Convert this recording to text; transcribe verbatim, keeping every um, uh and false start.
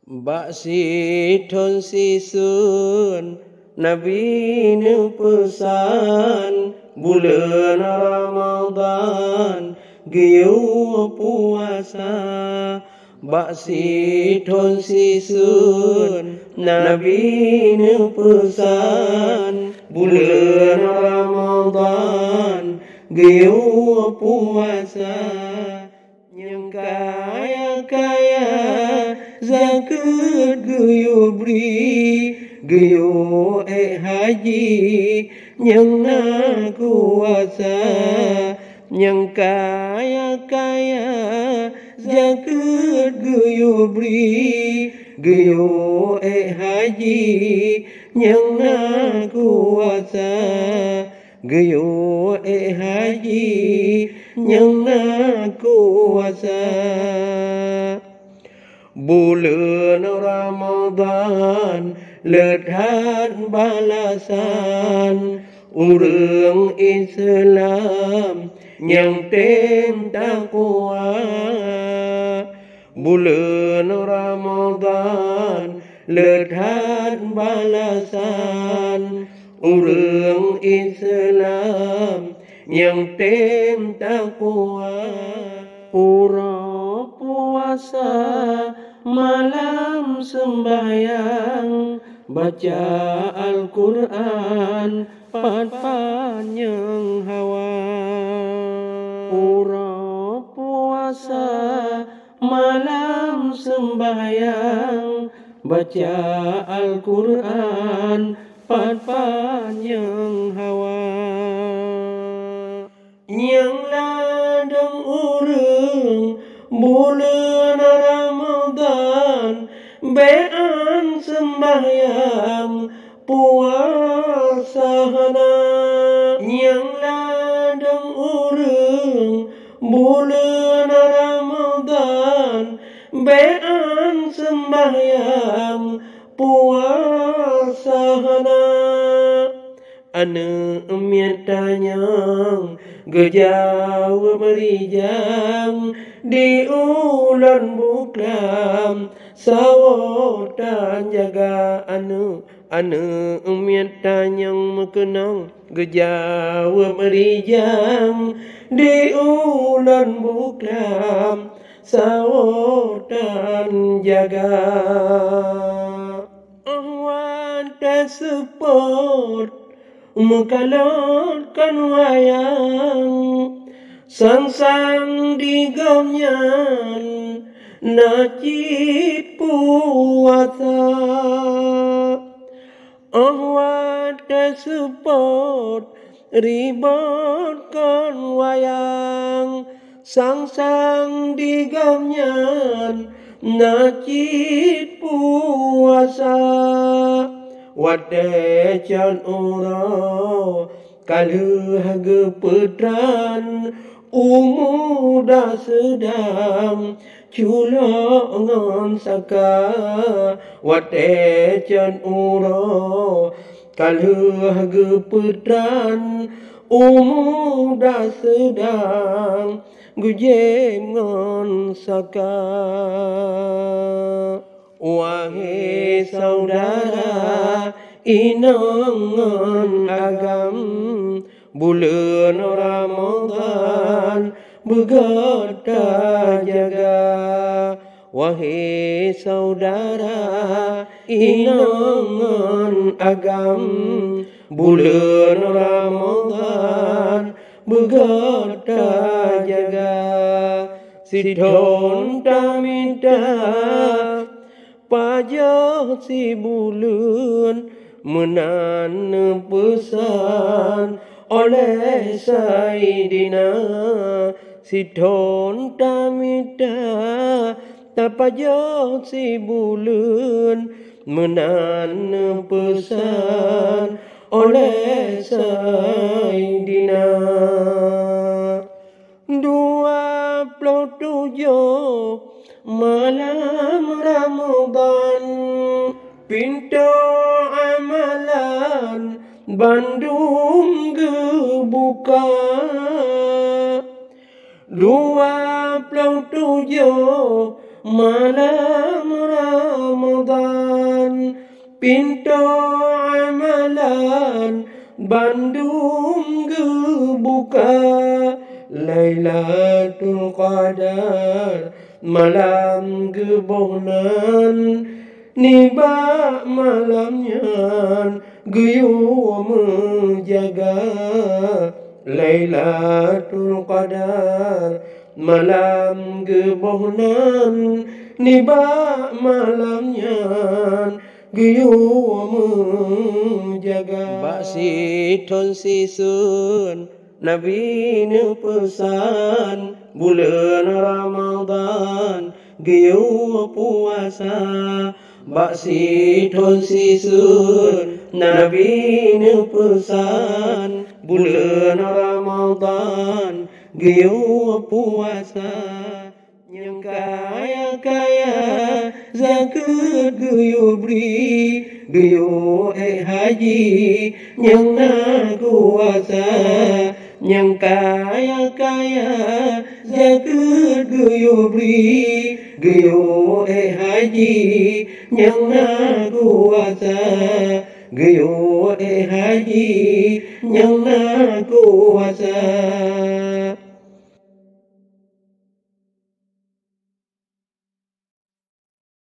Bak sithon sisun Nabi neupeusan, buleuen Ramadhan geuyue puasa. Bak sithon sisun Nabi neupeusan, buleuen Ramadhan geuyue puasa. Nyang kaya-kaya zakeuet geuyue bri, geuyue ék haji nyang na kuasa. Nyang kaya-kaya zakeuet geuyue bri, geuyue ék haji nyang na kuasa. Geuyue ék haji nyang na kuasa. Buleuen Ramadhan le that balasan ureuëng Islam nyang tem takwa. Buleuen Ramadhan le that balasan ureuëng Islam nyang tem takwa. Uroe puasa malam sembahyang, baca Al-Qur'an pat-pat nyang hawa. Uroe puasa malam sembahyang, baca Al-Qur'an pat-pat nyang hawa. Nyang ladang ureuëng buleuen Ramadhan bék an sembahyang puasa hana. Nyang ladang ureuëng buleuen Ramadhan bék an sembahyang puasa hana. Aneuëk miet tanyong geujaweueb rijang di ulôn buklam sawoe tan jaga. Aneuëk, aneuëk miet tanyong meukeunong geujaweueb rijang di ulôn buklam sawoe tan jaga. Óh watée seupôt meukalon kon wayang, sang-sang di gobnyan na cit puasa. Óh watée seupôt ribot kon wayang, sang-sang di gobnyan na cit puasa. Watée cot uroe ka lheueh geupeutran, u muda seudang culok ngon saka. Watée cot uroe ka lheueh geupeutran, u muda seudang geujieb ngon saka. Wahé syedara inong ngon agam, buleuen Ramadhan beugöt tajaga. Wahé syedara inong ngon agam, buleuen Ramadhan beugöt tajaga. Sithon tamita pajoh sibuleuen, meunan neupeusan oleh Saidina. Sithon tamita tapajoh sibuleuen, meunan neupeusan oleh Saidina. Dua ploh tujoh malam Ramadhan, pintoe amalan bandum geubuka. Dua ploh tujoh malam Ramadhan, Pintoe amalan bandum geubuka, Lailatul Qadar malam geuboh nan. Nibak malam nyan geuyue meujaga, Lailatul Qadar malam geuboh nan. Nibak malam nyan geuyue meujaga. Bak sithon sisun Nabi neupeusan, buleuen Ramadhan geuyue puasa. Bak sithon sisun Nabi neupeusan, buleuen Ramadhan geuyue puasa. Nyang kaya-kaya zakeuet geuyue bri, geuyue ék haji nyang na kuasa. Nyang kaya-kaya zakeuet geuyue bri, geuyue ék haji nyang na kuasa. Geuyue ék haji nyang na kuasa.